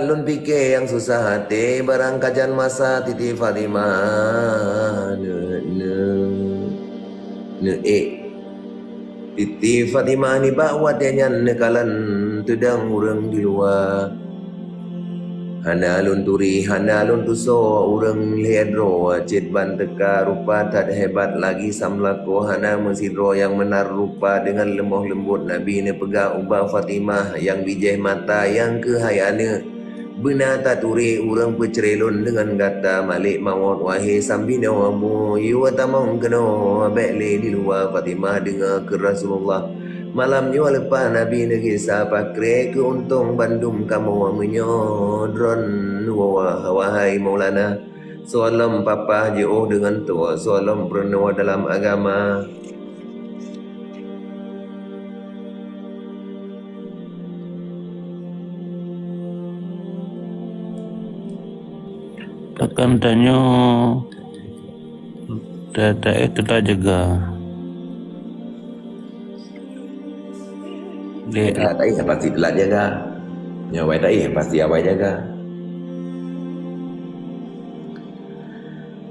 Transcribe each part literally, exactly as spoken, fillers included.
lôn pike nyang susah até, barang kajan masa Siti Fatimah neu-, neu-, neuék. Siti Fatimah nibak watée nyan neukalon teudong ureuëng di luwa. Hana lôn turi, hana lôn tusoe ureuëng lhée droe cit ban teuka, rupa that hebat lagi samlakoe, hana meusidroe nyang meunan rupa. Deungon leumoh leumbot Nabi neupeugah ubak Fatimah nyang bijéh mata, nyang keuhai aneuëk. Beuna taturi ureuëng peucre lôn deungon gata Malik Mawöt, wahé sambinoe, buyue tamong keunoe, bék lé di luwa. Fatimah deungoe keu Rasulullah. Malam nyoe leupah Nabi neugisa pakre keu untông bandum kamoe meunyoe droeneuh, wahai Maulana. Soe lom papa jiôh deungon tuwoe, soe lom peurunoe dalam agama. Takkan tanyoe ta-, taéh teulat jaga. Dek. Taéh pasti teulat jaga. Nyawai taéh pasti awai jaga.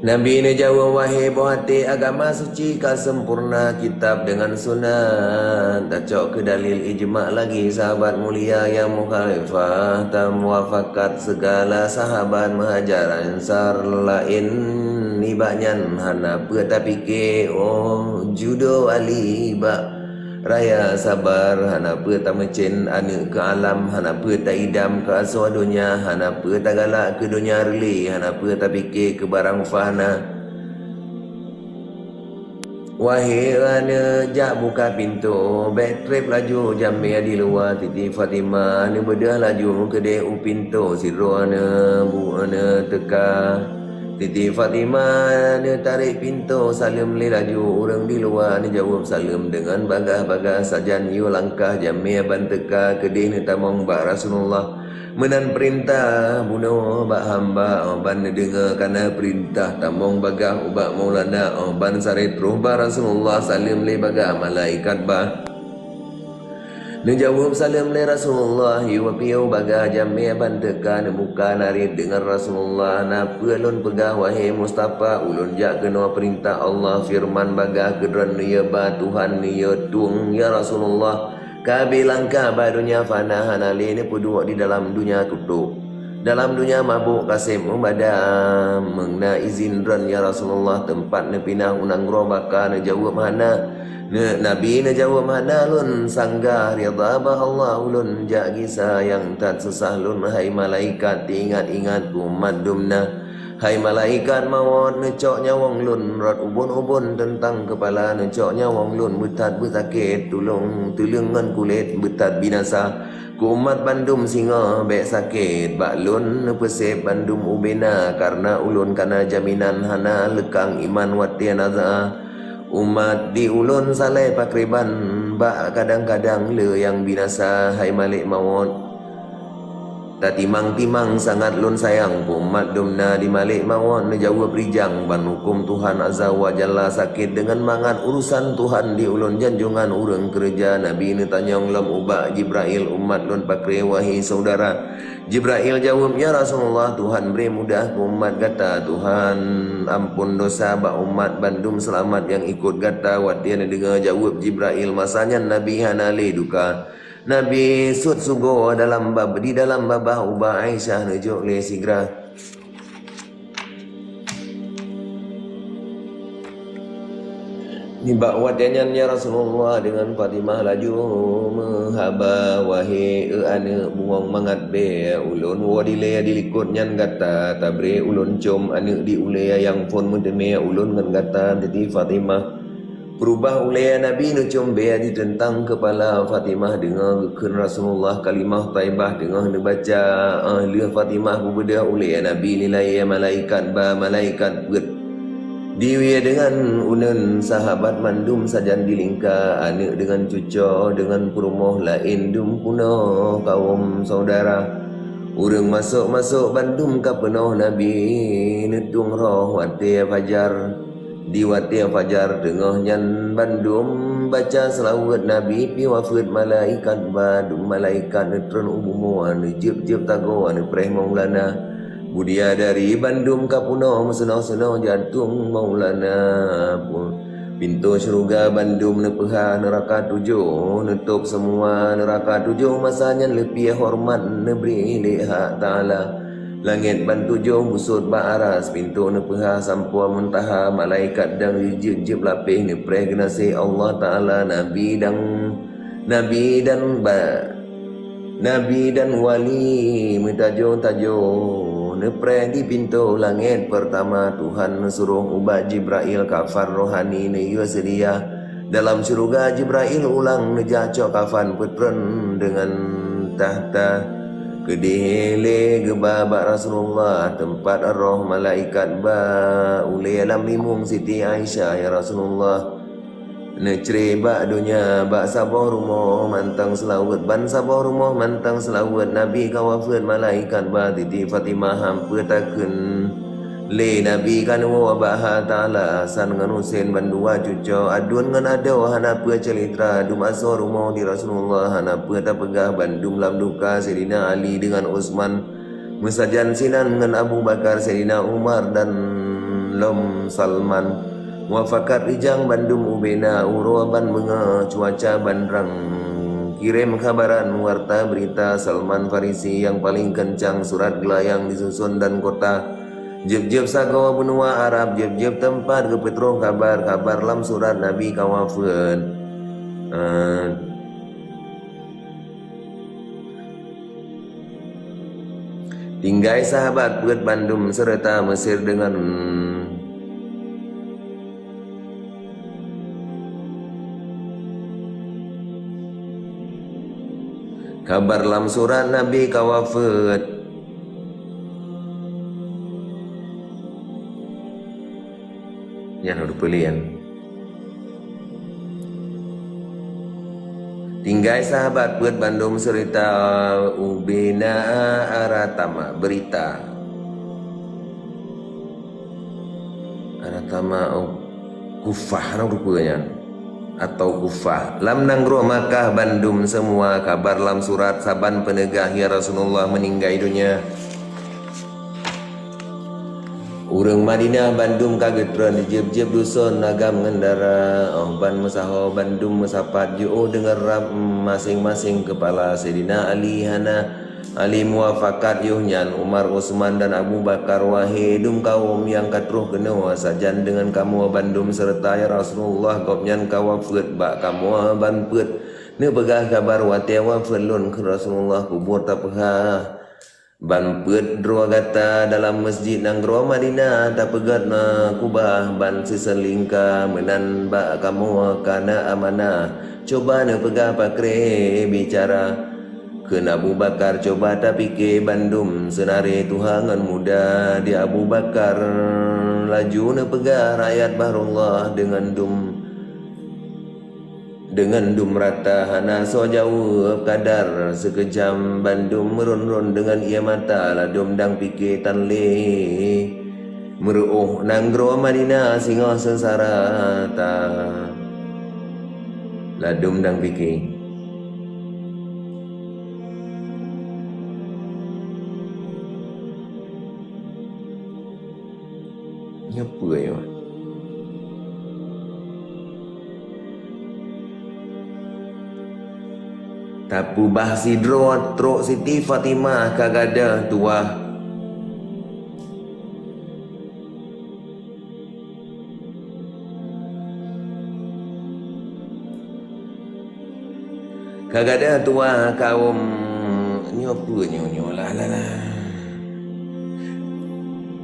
Nabi neujaweueb, wahé boh até, agama suci ka sempurna, kitab deungon sunat tacok keu dalil, ijma lagi sahabat mulia nyang mukhalifah tamuafakat, sigala sahabat meuhajar ansar laén nibak nyan hana peue tapike, oh judo Ali bak raya sabar, hana peue tameucén aneuëk keu alam, hana peue taidam keu asoe donya, hana peue tagalak keu donya reulée, hana peue tapike keu barang fana. Wahé aneuëk, jak buka pintoe, bék treb laju jamé di luwa. Siti Fatimah neubeudôh laju keudeh u pintoe, sidroe aneuëk bu-, aneuëk teuka. Siti Fatimah neutarek pintoe, saleuem lé laju ureuëng di luwa, neujaweueb saleuem deungon bagaih-bagaih, sajan yue langkah jamé ban teuka keudeh neutamong bak Rasulullah. Meunan peurintah bunoe bak hamba, oh ban neudeungoe kana peurintah tamong bagaih ubak Maulana, oh ban saré troh bak Rasulullah, saleuem lé bagaih malaikat bah. Neujaweueb saleuem lé Rasulullah, yue piôh bagaih jamé ban teuka neubuka narit deungon Rasulullah. Na peue lôn peugah, wahé Mustafa, ulôn jak keunoe peurintah Allah, feureuman bagaih keu droeneuh, ya ba Tuhan, ya tueng, ya Rasulullah. Ka abéh langkah bak donya fana, hana lé neupeuduek di dalam donya tutôp. Dalam donya mabök kaseb meubada, meuna izin droen ya Rasulullah, teumpat neupinah u nanggroe baka? Neujaweueb hana. Ne-, Nabi neujaweueb, hana lôn sanggah, ridha bak Allah ulôn jak gisa, nyang that susah lôn hai malaikat, teuingat-ingat keu umat dum na. Hai malaikat mawöt, neucok nyawöng lôn rot ubon-ubon teuntang keupala, neucok nyawöng lôn beuthat beusakét, tulông teuleung ngon kulét beuthat binasa. Keu umat bandum singoh bék sakét, bak lôn neupeusép bandum ubena, kareuna ulôn kana jaminan hana leukang iman watée naza. Umat di ulôn saleh pakriban, bak kadang-kadang le nyang binasa, hai malek mawöt. Tatimang-timang sangat lôn sayang keu umat dum na. Di malek mawöt neujaweueb rijang ban huköm Tuhan Azza wa Jalla, sakét deungon mangat urusan Tuhan di ulôn, janjongan ureuëng keureuja. Nabi neutanyong lom ubak Jibrail, umat lôn pakri, wahai syedara? Jibrail jaweueb, ya Rasulullah, Tuhan bri mudah keu umat gata, Tuhan amphon dosa bak umat bandum seulamat nyang ikot gata. Watée neudeungoe jaweueb Jibrail, masa nyan Nabi hana lé duka. Nabi sot sugoe dalam bab-, di dalam babah ubak Aisyah neujok lé sigra. Nibak watée nyan, ya Rasulullah, deungon Fatimah laju meuhaba, wahé aneuëk, bungöng mangat bée ulôn woe dilée dilikot nyan gata, tabri ulôn com aneuëk di ulée nyang phon meuteumé ulôn ngon gata. Jadi Fatimah peurubah ulée Nabi neucom bée di teuntang keupala. Fatimah deungoe geukheun Rasulullah kalimah thaibah teungoh neubaca, ah, lheueh Fatimah beubeudôh ulée Nabi nilai malaikat ba malaikat peuet. Diwie deungon uneun sahabat mandum sajan dilingka, aneuëk deungon cucoe deungon peurumoh laén dum keunoe kawöm syedara. Ureuëng masôk-masôk bandum ka peunoh, Nabi neutueng roh watée fajar. Di watée fajar teungoh nyan bandum baca seulaweuet Nabi pih wafeuet malaikat ba, dum malaikat neutreun u bumoe, neujeueb-jeueb sagoe neupreh Maulana. Budiadari bandum ka peunoh meuseunoh-seunoh jantong Maulana. Pu-, pintoe syeuruga bandum neupeuhah, neuraka tujoh neutôb seumua, neuraka tujoh masa nyan leupie horeumat neubri lé hak Taala. Langét ban tujoh busot bak aras, pintoe neupeuhah sampoe muntaha, malaikat dang jijeueb-jeueb lapéh neupreh geunaséh Allah Taala, nabi dang, nabi dan ba-, nabi dan wali meutajôh-tajôh neupreh di pintoe langét peurtama. Tuhan neusuroh ubak Jibrail kafan rohani neuyue seudia dalam syeuruga. Jibrail ulang neujak cok kafan peutreun deungon takhta. Keudeh lé geuba bak Rasulullah teumpat roh malaikat ba ulée lam limong Siti Aisyah, "Ya Rasulullah, neucré bak donya bak saboh rumoh mantong seulaweuet, ban saboh rumoh mantong seulaweuet Nabi ka wafeuet, malaikat ba Siti Fatimah hampeue takheun." Lé Nabi ka neuwoe bak hak Taala, Hasan ngon Husen bandua cucoe, aduen ngon adoe hana peue calitra, dum asoe rumoh di Rasulullah hana peue tapeugah, bandum lam duka. Saidina Ali deungon Utsman meusajan sinan ngon Abu Bakar, Saidina Umar dan lom Salman. Mufakat rijang bandum ubena, uroe ban beungoh, cuaca ban trang. Kirém khabaran, warta beurita, Salman Farisi nyang paleng keuncang, surat geulayang disuson dan kota. Jeueb-jeueb sagoe beunua Arab, jeueb-jeueb teumpat geupeutroh khabar, khabar lam surat Nabi ka wafeuet. Eh, tinggai sahabat peuet bandum seureuta Mesir deungon khabar lam surat Nabi ka wafeuet. Nyan udah peulian. Tinggai sahabat peuet bandum seureuta ubena ara tama beurita. Ara tama, oh, kufah, na rupa nyan. Atau kufah. Lam nanggroe Makkah bandum seumua khabar lam surat saban peuneugah, ya Rasulullah meuninggai donya. Ureuëng Madinah bandum ka geutreun, jeueb-jeueb duson agam ngon dara, oh, ban meusaho bandum meusapat jiôh deungon rab maséng-maséng keupala. Saidina Ali hana Ali mufakat yoh nyan, Umar, Utsman dan Abu Bakar, wahé dum kawöm nyang ka troh keunoe, sajan deungon kamoe bandum seureuta, ya Rasulullah, gobnyan ka wafeuet bak kamoe ban peuet. Neupeugah khabar watée wafeuet lôn kheun Rasulullah, kubur tapeuhah. Ban peuet droe gata dalam meusjid nanggroe Madinah tapeugét na kubah ban seuseulingka meunan bak kamoe ka na amanah. Cuba neupeugah pakri bicara. Kheun Abu Bakar, cuba tapike bandum seunari tuha ngon muda. Di Abu Bakar laju neupeugah rakyat Bahrullah deungon dum Deungon dum rata hana soe jaweueb kadar seukeujam bandum meuron-ron deungon ié mata ladum dang pike tan lé meureuoh nanggroe Madinah singoh seusara ta ladum dang pike. Nyoe peue nyoe? Tapeubah sidroe trok Siti Fatimah ka gadôh tuwah. Ka gadôh tuwah kawöm nyoe peue nyoe nyoe lah lah lah.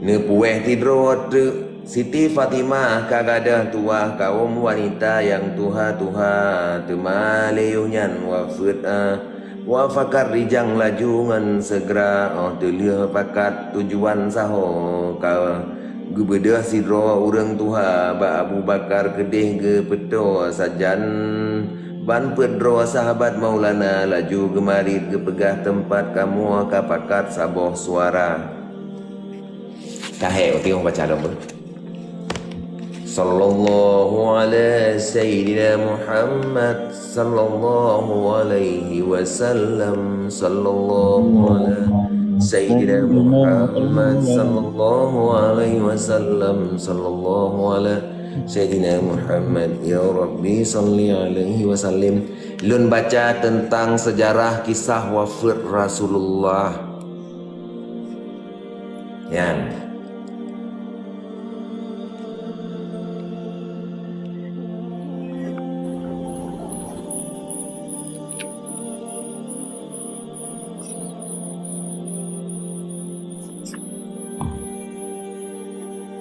Neupuwéh sidroe teuk Siti Fatimah ka gadôh tuwah kawöm wanita nyang tuha-tuha, teuma lé yoh nyan wafeuet, ah, wafakat rijang laju ngon seugeura, oh, teulheueh pakat tujuan saho ka geubeudôh sidroe ureuëng tuha bak Abu Bakar keudeh geupeutoe sajan ban peuet droe sahabat Maulana laju geumarit geupeugah teumpat kamoe ka pakat saboh suara. Ka hék, teungoh baca lom beuh. Sallallahu ala sayyidina Muhammad, sallallahu alaihi wasallam, sallallahu ala sayyidina Muhammad, sallallahu alaihi wasallam, sallallahu ala sayyidina Muhammad. Ya Rabbi, salli alaihi wasallim. Lôn baca tentang sejarah kisah wafat Rasulullah. Nyan.